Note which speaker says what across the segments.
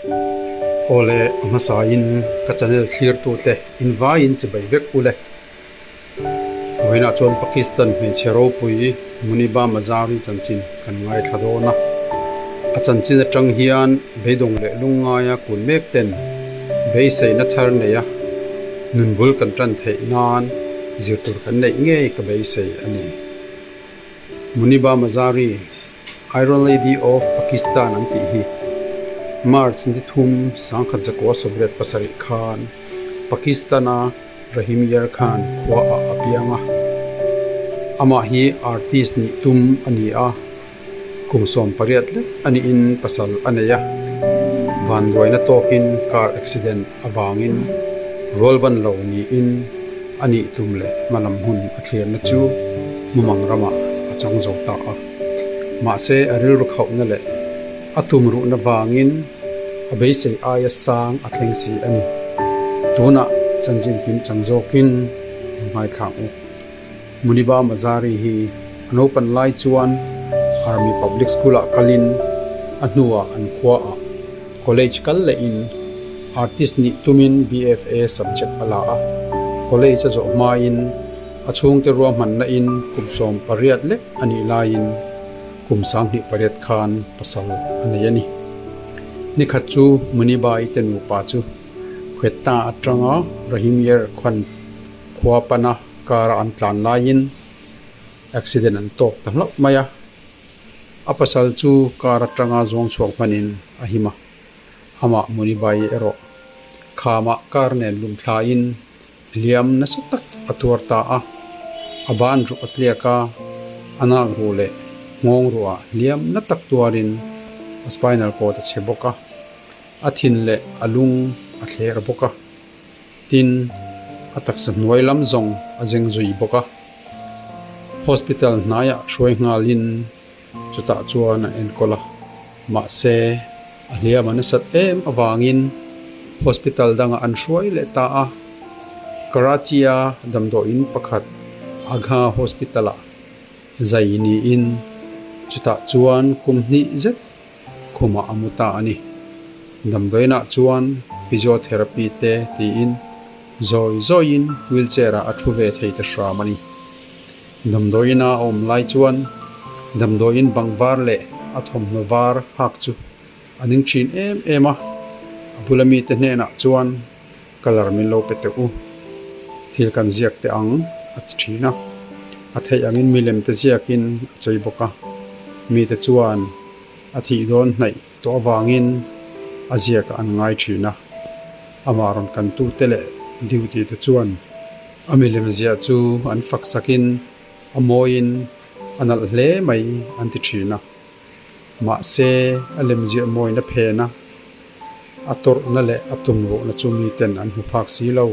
Speaker 1: Awle a hmasain ka channel thlirtute invaiin chibai vek ule. Vawiinah chuan Pakistan hmeichhe ropui Muniba Mazari chanchin kan ngaithla dawn a. A chanchin atang hian beidawng leh lungngaia kun mek ten beiseina thar neia nunbul kan tan theih nan zir tur kan neih ngei ka beisei a ni. Muniba Mazari, Iron Lady of Pakistan an tih hi March ni thum 1987 khan Pakistan-a Rahim Yar Khan khuaah a piang a. Amah hi artist nih tum a ni a, kum 18 lek a nihin pasal a nei a. Vanduaina tawkin car accident avangin rualban lo niin a nih tum leh hmalam hun a thlirna chu mumang ramah a chang zo ta a. Mahse a rilru khauhna leh a tumruhna vangin a beisei aia sang a thleng si a ni. Tunah chanchin kim chang zawkin hmaithlak u. Muniba Mazari hi a naupan lai chuan Army Public School-ah kalin a hnuah an khuaah college kal lehin artist nih tumin BFA subject a la a. College a zawh hmain a chhungte ruahmanna in kum 18 lek a nih laiin kum 28 khan pasal a nei a ni. Nikhat chu Muniba-i te nupa chu Quetta atanga Rahim Yar Khan khua pana car-a an tlan laiin accident an tawk ta hlauh mai a. A pasal chu car atanga zawng chhuak hmanin a him a, amah Muniba-i erawh khamah car nen lum thlain Hliam nasa tak a tuar ta a, a ban ruh a tliak a, a nak ruh leh nghawng ruhah hliam na tak tuarin a spinal cord a chhe bawk a, a thin leh a lung a thler bawk a, tin, a taksa hnuai lam zawng a zeng zui bawk a. Hospital hnaiah hruai nghalin chutah chuan an enkawl a, mahse, a hliam a nasat em avangin hospital dangah an hruai leh ta a. Karachi-a damdawiin pakhat Agha Hospital-ah zai niin chutah chuan kum hnih zet khumah a mu ta a ni. Damdawiinah chuan physiotherapy te tiin zawi zawiin wheelchair-ah a thu ve thei ta hram a ni. Damdawiin a awm lai chuan damdawiin bang var leh a thawmhnaw var hak chu a ning thin em em a, a bula mite hnenah chuan colour min lo pe teh u, thil kan ziak teh ang a ti thin a, a theih angin milem te ziakin a chei bawk a, mite chuan a thih dawn hnaih tawh avangin a ziakah an ngai thin a, amah rawn kantute leh duty te chuan a milem ziah chu an fak sakin a mawiin a nalh hle mai an ti thin a. Mahse, a lemziah mawina phena a tawrhna leh a tumruhna chu miten an hmu phak si lo.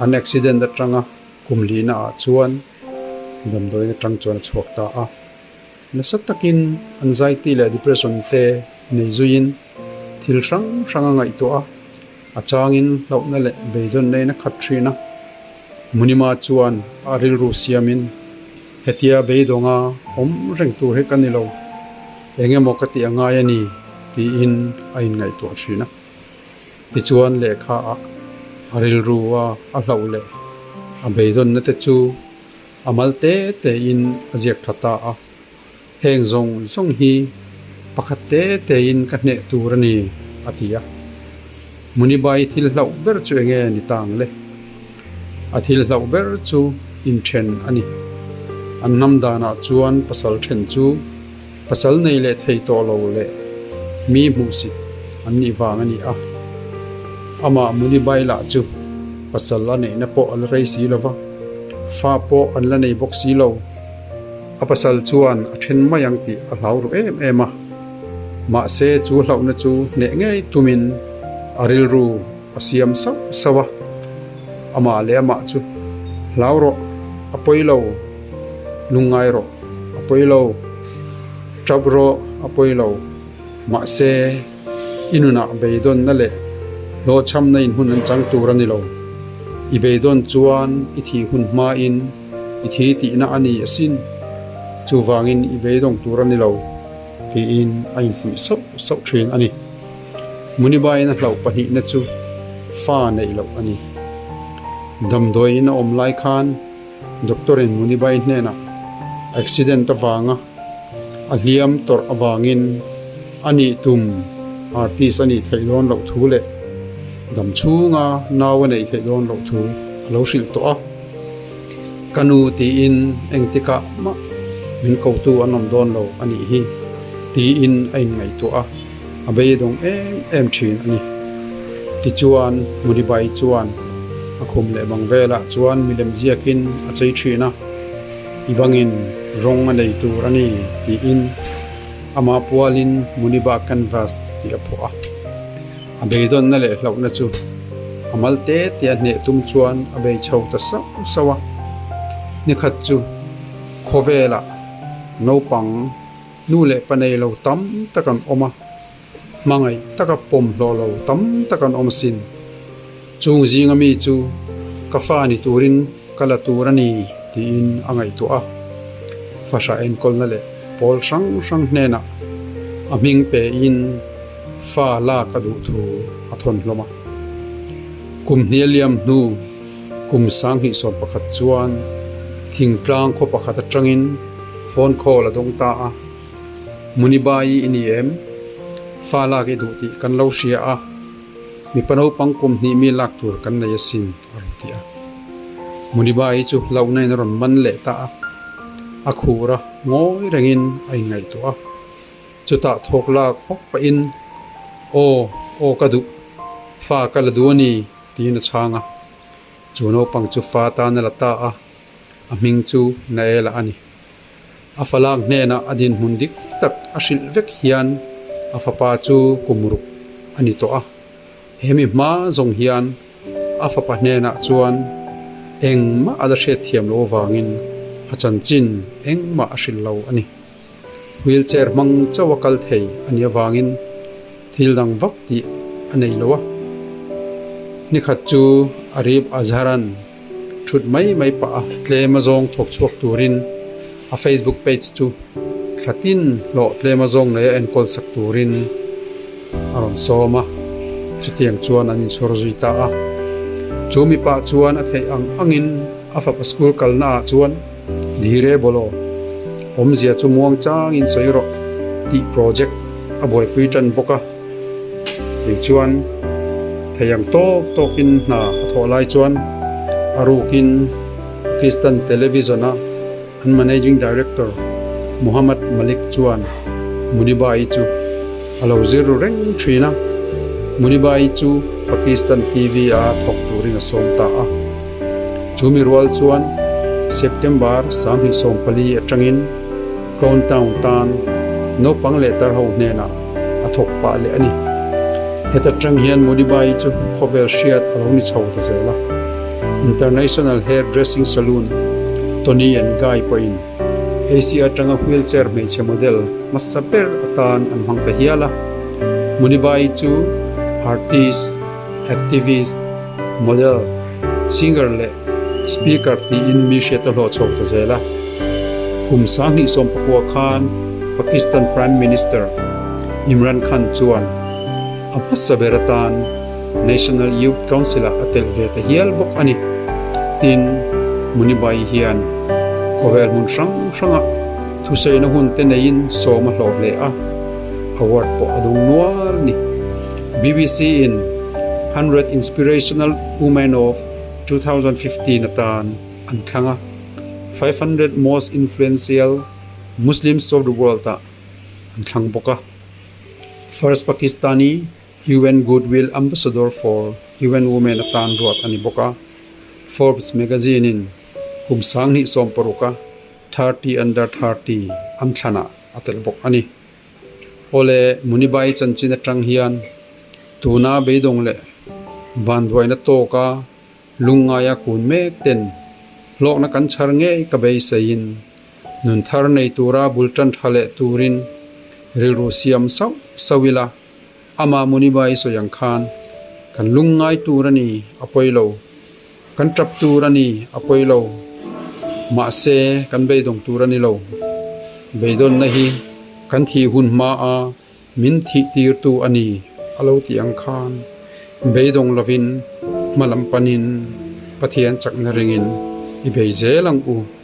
Speaker 1: An accident atanga kum lihna ah chuan damdawiin atang chuan a chhuak ta a. Nasa takin anxiety leh depression te nei zuiin thil hrang hrang a ngaihtuah a, a changin hlauhna leh beidawn neina khat thin a. Munima chuan a rilru siamin, Hetia beidawnga awm reng tur hi ka ni lo, eng emaw ka tih a ngai a ni, tiin a inngaihtuah thin a. Tichuan lehkha ah a rilru a a hlauh leh a beidawnna te chu A mal te te in a ziak tha ta a, heng zawng zawng hi pakhat te te in ka hneh tur a ni, a ti a. Munibai thil hlauh ber chu enge ni ta ang le? A thil hlauh ber chu inthen a ni. An hnam danah chuan pasal then chu pasal nei leh thei tawh lo leh mi hmuhsit an nih vang a ni a. Amah Munibai lah chu pasal a neihna pawh a la rei si lo va. Fa pawh an la nei bawk si lo. A pasal chuan a then mai ang tih a hlau ru em em a. Mahse chu hlauhna chu hneh ngei tumin a rilru a siam sauh sauh a. Amah leh amah chu hlau rawh, a pawi lo, lungngai rawh, a pawi lo, tap rawh, a pawi lo. Mahse i nunah beidawnna leh hlawhchhamna in hun an chang tur a ni lo. I beidawn chuan i thih hun hmain i thi tihna a ni asin. Chuvangin i beidawng tur a ni lo tiin a infuih sauh sauh thin a ni. Munibain a hlauh pahnihna chu fa neih loh a ni. Damdawiin a awm lai khan Doctor-in Munibai hnenah accident avanga a hliam tawrh avangin a nih tum artist a nih theih dawn loh thu leh dam chhunga nau a neih theih dawn loh thu a lo hrilh tawh a. Ka nu tiin engtikah mah min kotu an awm dawn lo a nih hi tiin a inngaihtuah a, a beidawng em em thin a ni. Tichuan Munibai chuan a khum leh bang velah chuan milem ziakin a chei thin a, I bangin rawng a nei tur a ni tiin amah pualin Muniba Canvas tih a phuah a. A beidawnna leh hlauhna chu a mal te te a hneh tum chuan a bei chho ta sauh sauh a. Nikhat chu khawvelah naupang nu leh pa nei lo tam tak an awm a, hmangaih taka pawm hlawh lo tam tak an awm asin. Chung zinga mi chu ka fa ni turin ka la tur a ni tiin a ngaihtuah a. Fahrah enkawlna leh pawl hrang hrang hnenah a hming pein fa lak a duh thu a thawn hlawm a. Kum hnial liam hnu kum 2011 chuan thingtlang khaw pakhat atangin phone call a dawng ta a, Munibai i ni em? Fa lak i duh tih kan lo hria a, mipa naupang kum hnih mi lak tur kan nei asin a rawn ti a. Munibai chu hlauhna in a rawn man leh ta a, a khur a, ngawi rengin a inngaihtuah a. Chutah thawk lak hawk pahin, Aw, aw ka duh, fa ka la duh a ni, tiin a chhang a. Chu naupang chu fa tan a la ta a, a hming chu Naela a ni. A falak hnenah a dinhmun dik tak a hrilh vek hian a fapa chu kum ruk a ni tawh a. Hemi hma zawng hian a fapa hnenah chuan engmah a la hriatthiam loh avangin a chanchin engmah a hrilh lo a ni. Wheelchair hmang chauh a kal thei a nih avangin thil dang vak tih a nei lo a. Nikhat chu Arif Azharan thut mai mai pah a tlem a zawng thawk chhuak turin a Facebook page chu thla tin hlawh tlem a zawng nei a enkawl sak turin a rawn sawm a, chutiang chuan an inchhawr zui ta a. Chu mipa chuan a theih ang angin a fapa school kalna ah chuan Dhire Bolo, awmzia chu muang changin sawi rawh tih project a buaipui tan bawk a. Tiang chuan thei ang tawk tawkin hna a thawh lai chuan a rukin Pakistan Television-a an Managing Director Muhammad Malik chuan Munibai chu a lo zir ru reng thin a, Munibai chu Pakistan TV-a thawk turin a sawm ta a. Chu mi rual chuan September 2014 atangin Clone Town tan naupang leh tar ho hnenah a thawk pah leh a ni. Heta tang hian Munibai chu khawvel hriat a lo ni chho ta zel a. International Hair Dressing Saloon Toni and Guy pawhin Asia atanga wheelchair hmeichhe model hmasa ber atan an hmang ta hial a. Munibai chu artist, activist, model, singer leh speaker tiin mi hriat a hlawh chho ta zel a. Kum 2019 khan Pakistan Prime Minister Imran Khan chuan a hmasa ber atan National Youth Council-ah a telh ve ta hial bawk a ni. Tin, Munibai hian khawvel hmun hrang hrangah thusaina hun te neiin sawm a hlawh hle a, award pawh a dawng nual a ni. BBC-in 100 Inspirational Women of 2015 atan an thlang a, 500 Most Influential Muslims of the World-ah an thlang bawk a. First Pakistani UN Goodwill Ambassador for UN Women atan ruat a ni bawk a, Forbes magazine-in kum 2016-a 30 Under 30 an thlanah a telh bawk a ni. Awle, Munibai chanchin atang hian tuna beidawng leh vanduaina tawka lungngaia kun mek ten hlawkna kan chhar ngei ka beiseiin nun thar nei tura bul tan tha leh turin rilru siam sauh sauh ila, ama Munibai sawi ang khan kan lungngai tur a ni a pawi lo, kan tap tur a ni a pawi lo, mahse kan beidawng tur a ni lo. Beidawnna hi kan thih hun hmaa min thih tirtu a ni. a lo tih ang khan beidawng lovin hma lam panin Pathian chakna ringin i bei zel ang u.